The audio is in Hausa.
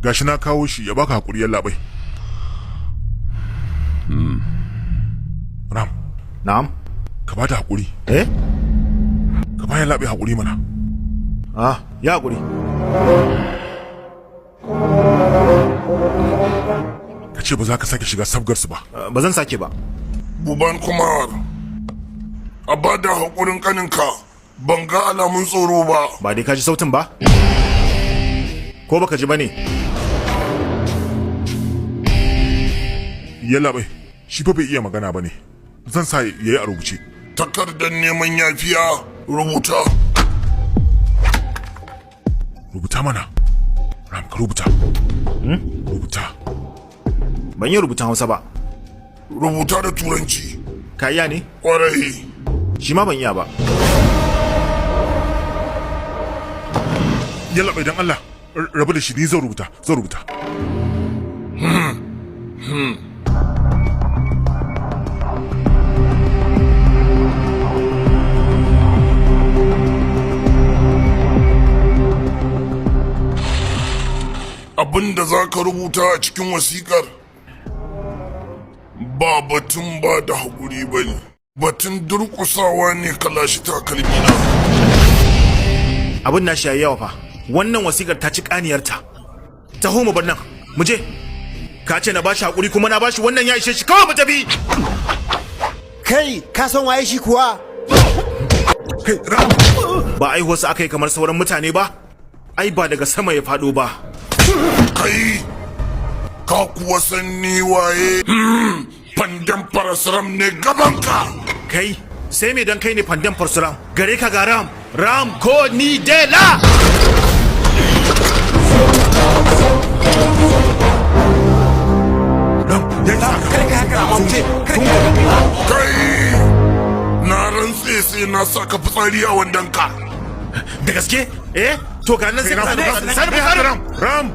Gashi na kawo shi ya baka hakuri, yallaɓai. Ram. Na'am. Ka bata hakuri. Eh? Ka ba yallaɓai hakuri mana. Ah, ya hakuri. Ka ce ba za ka sake shiga sabgarsu ba. Ba zan sake ba. Buban Kumar, a ba da haƙurin ƙaninka, ban ga alamun tsoro ba. Ba dai ka ji sautin ba? Ko baka ji ba ne? Yallaɓai, shi fa bai iya magana ba ne. Zan sa ya yi a rubuce. Takardar neman yafiya, rubuta. Rubuta mana. Ram, ka rubuta. Rubuta. Ban yi rubutun Hausa ba. Rubuta da Turanci. Ka iya ne? Kwarai. Shi ma ban iya ba. Yallaɓai, dan Allah, rabu da shi, ni zan rubuta, zan rubuta. Abin da za ka rubuta a cikin wasikar ba batun ba da haƙuri ba ne, batun durƙusawa ne ka lashe takalmina. Abin nashi yayi yawa fa. Wannan wasikar ta ci ƙaniyarta. Taho mu bar nan, mu je. Ka ce na bashi haƙuri kuma na bashi, wannan ya ishe shi, kawai mu tafi. Kai, ka san waye shi kuwa? Kai, Ram! Ba aihuwarsa aka yi kamar sauran mutane ba? Ai ba daga sama ya faɗo ba. Kai, ka kuwa san ni waye? Fandan Parasram ne gabanka. Kai, sai me dan kai ne Fandan Parasram? Gare ka ga Ram, Ram ko ni Dela! Ram, ya isa ka. Kar ka haka, Ramamce, kar ka haka. Kai, na rantse sai na saka fitsari a wandonka. Da gaske? Eh? To ga nan sai ka Ram, sani Ram, Ram, Ram.